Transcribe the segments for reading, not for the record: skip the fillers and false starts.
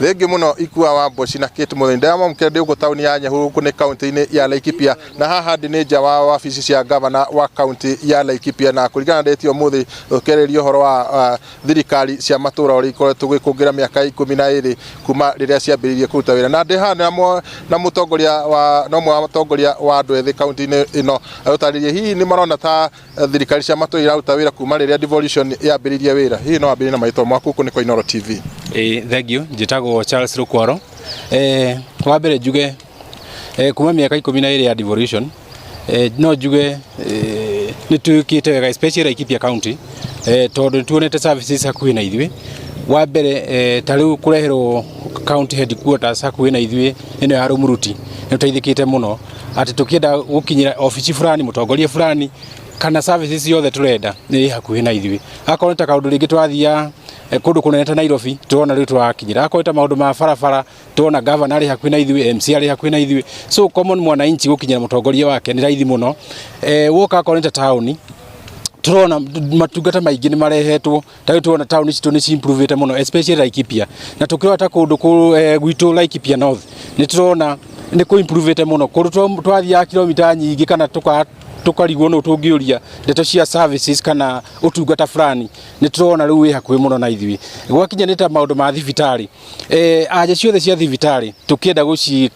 Thengiũ mũno Ikua wa Mboci na Kate Muthoni. Ndĩramwamũkĩra ndĩ gũkũ taũni ya Nyahururu, gũkũ nĩ kaũntĩ-inĩ ya Laikipia, na haha ndĩ nĩ nja wa wabici cia gavana wa kaũntĩ ya Laikipia, na kũringana na ndĩti ũmũthĩ tũkĩarĩrĩria ũhoro wa thirikari cia matũra ũrĩa ikoretwo gũgĩkũngĩra mĩaka 12 kuma rĩrĩa ciambĩrĩirie kũruta wĩra. Na ndĩ haha na mũtongoria wa na ũmwe wa atongoria wa andũ ethĩ kaũntĩ-inĩ ĩno, agũtarĩrie hihi nĩ marona ta thirikari cia matũra iraruta wĩra kuma rĩrĩa devolution yambĩrĩirie wĩra. Hihi no wambĩrĩrie na marĩtwa maku? Gũkũ nĩ kwa Inooro TV. Ĩĩ, thengiũ. Njĩtagwo Charles Rũkwaro. Wa mbere njuge kuma mĩaka 12 ya devolution, no njuge nĩ twĩkĩte wega, especially Laikipia County, tondũ nĩ tuonete services hakuhĩ na ithuĩ. Wa mbere, ta rĩu kũreherwo county headquarters hakuhĩ na ithuĩ ĩno ya Rũmuruti, nĩ tũteithĩkĩte mũno atĩ tũkĩenda gũkinyĩra obici fulani, mũtongoria fulani, kana services ciothe tũrenda nĩ hakuhĩ na ithuĩ. Akorwo nĩ ta kaũndũ rĩngĩ tũrathiaga kũndũ kũnene ta Nairobi, tũrona rĩu tũrakinyĩra. Akorwo nĩ ta maũndũ ma barabara, tũrona governor arĩ hakuhĩ na ithuĩ, MC arĩ hakuhĩ na ithuĩ. So common mwananchi gũkinyĩra mũtongoria wake nĩ raithi mũno. Woka akorwo nĩ ta taũni, tũrona matungata maingĩ nĩ marehetwo. Ta rĩu tũrona taũni citũ nĩ cimprovĩte mũno, especially Laikipia, na tũkĩrora ta kũndũ gwitũ Laikipia North, nĩ tũrona nĩ kũ improvĩte mũno. Kũndũ twathiaga kilomita nyingĩ kana tũkarigwo nũ tũngĩũria ndeto cia services kana ũtungata fulani, nĩ tũrona rĩu wĩ hakuhĩ mũno na ithuĩ. Gwakinya nĩ ta maũndũ ma thibitarĩ, anja ciothe cia thibitarĩ tũkĩenda gũci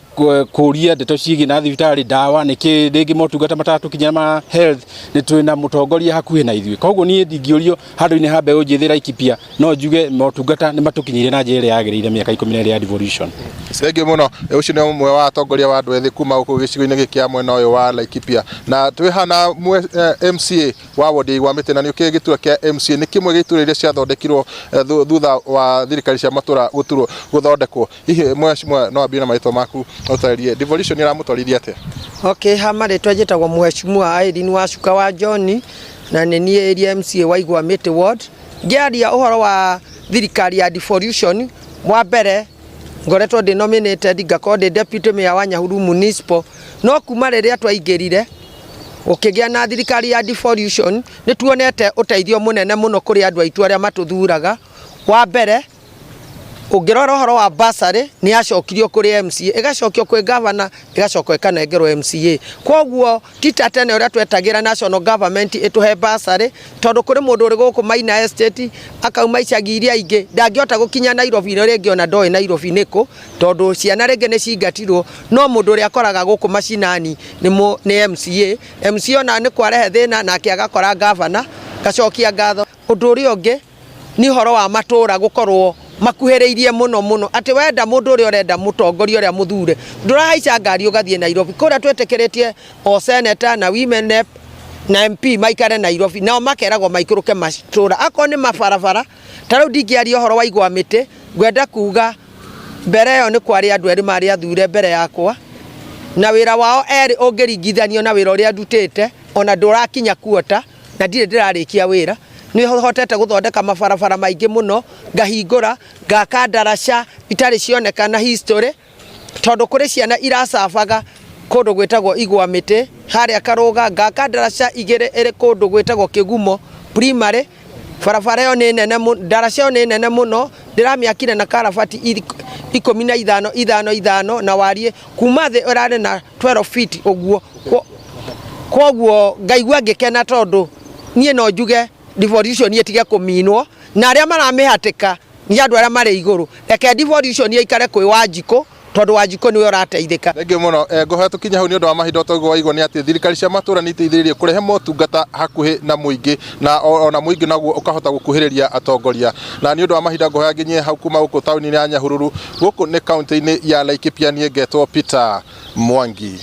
kũria ndeto ciĩgiĩ na thibitarĩ, ndawa, nĩkĩ rĩngĩ motungata matatũkinyĩra ma health, nĩ twĩ na mũtongoria hakuhĩ na ithuĩ. Koguo niĩ ndingĩũrio handũ-inĩ ha mbeũ njĩthĩ Laikipia, no njuge motungata nĩ matũkinyĩire na njĩra ĩrĩa yagĩrĩire mĩaka 12 ya devolution. Thengiũ mũno. Ũcio nĩ ũmwe wa atongoria wa andũ ethĩ kuma gũkũ gĩcigo-inĩ gĩkĩ kĩa mwena ũyũ wa Laikipia. Na twĩ haha na MCA wa wodi ya Igwamĩtĩ, na nĩ ũkĩũĩ gĩturwa kĩa MCA nĩ kĩmwe gĩa iturwa iria ciathondekirwo thutha wa thirikari cia matũra gũturwo gũthondekwo. Hihi mheshimiwa, no wambie na marĩtwa maku, ũtarĩrie devolution ĩramũtwarithia atĩa? Okay, ha marĩtwa njĩtagwo Mheshimiwa Irene Wacuka wa John, na nĩ niĩ area MCA wa Igwamĩtĩ ward. Ngĩaria ũhoro wa thirikari ya devolution, wa mbere ngoretwo ndĩ nominated ngakorwo ndĩ deputy mayor wa Nyahururu Municipal, no kuma rĩrĩa twaingĩrire gũkĩgĩa na thirikari ya devolution, nĩ tuonete ũteithio mũnene mũno kũrĩ andũ aitũ arĩa matũthuraga. Wa mbere, ũngĩrora ũhoro wa bursary, nĩ yacokirio kũrĩ MCA, ĩgacokio kwĩ governor, ĩgacoka ĩkanengerwo MCA. Koguo ti ta tene ũrĩa twetagĩra national government ĩtũhe bursary, tondũ kũrĩ mũndũ ũrĩ gũkũ Maina Estate, akauma icagi iria ingĩ, ndangĩhota gũkinya Nairobi, na rĩngĩ ona ndoĩ Nairobi nĩkũ, tondũ ciana rĩngĩ nĩ cingatirwo. No mũndũ ũrĩa akoraga gũkũ macinani nĩ MCA. MCA ona nĩ kwarehe thĩna nake agakora governor. Ngacokia ngatho. Ũndũ ũrĩa ũngĩ nĩ ũhoro wa matũra gũkorwo makuhĩrĩirie mũno mũno, atĩ wenda mũndũ ũrĩa ũrenda, mũtongoria ũrĩa mũthure, ndũrahaica ngari ũgathiĩ Nairobi. Kũrĩa twĩtĩkĩrĩtie o senator na women rep na MP maikare Nairobi, nao makeragwo maikũrũke matũra. Akorwo nĩ mabarabara, ta rĩu ndingĩaria ũhoro wa Igwamĩtĩ, ngwenda kuga mbere ĩyo nĩ kwarĩ andũ erĩ marĩ athure mbere yakwa, na wĩra wao erĩ ũngĩringithanio na wĩra ũrĩa ndutĩte, ona ndũrakinya kuota, na ndirĩ ndĩrarĩkia wĩra. Nĩ hotete gũthondeka mabarabara maingĩ mũno, ngahingũra, ngaka ndaraca itarĩ cionekana history, tondũ kũrĩ ciana iracabaga kũndũ gwĩtagwo Igwamĩtĩ harĩa Karũga, ngaka ndaraca igĩrĩ ĩrĩ kũndũ gwĩtagwo Kĩgumo Primary. Barabara ĩyo nĩ nene, ndaraca ĩyo nĩ nene mũno, ndĩramĩakire na karabati 15, 5, 5, na wariĩ kuma thĩ ĩrarĩ na 12 feet ũguo. Koguo ngaigua ngĩkena, tondũ niĩ no njuge devolution ĩtige kũminwo, na arĩa maramĩhatĩka nĩ andũ arĩa marĩ igũrũ. Reke devolution ĩikare kwĩ Wanjikũ, tondũ Wanjikũ nĩwe ũrateithĩka. Thengiũ mũno. Ngũhoya tũkinye hau nĩ ũndũ wa mahinda. Ũtoguo waigua nĩ atĩ thirikari cia matũra nĩ iteithĩrĩirie kũrehe motungata hakuhĩ na mũingĩ, na ona mũingĩ naguo ũkahota gũkuhĩrĩria atongoria. Na nĩ ũndũ wa mahinda ngũhoya nginyie hau kuma gũkũ taũni-inĩ ya Nyahururu, gũkũ nĩ kaũntĩ-inĩ ya Laikipia. Niĩ ngetwo Peter Mwangi.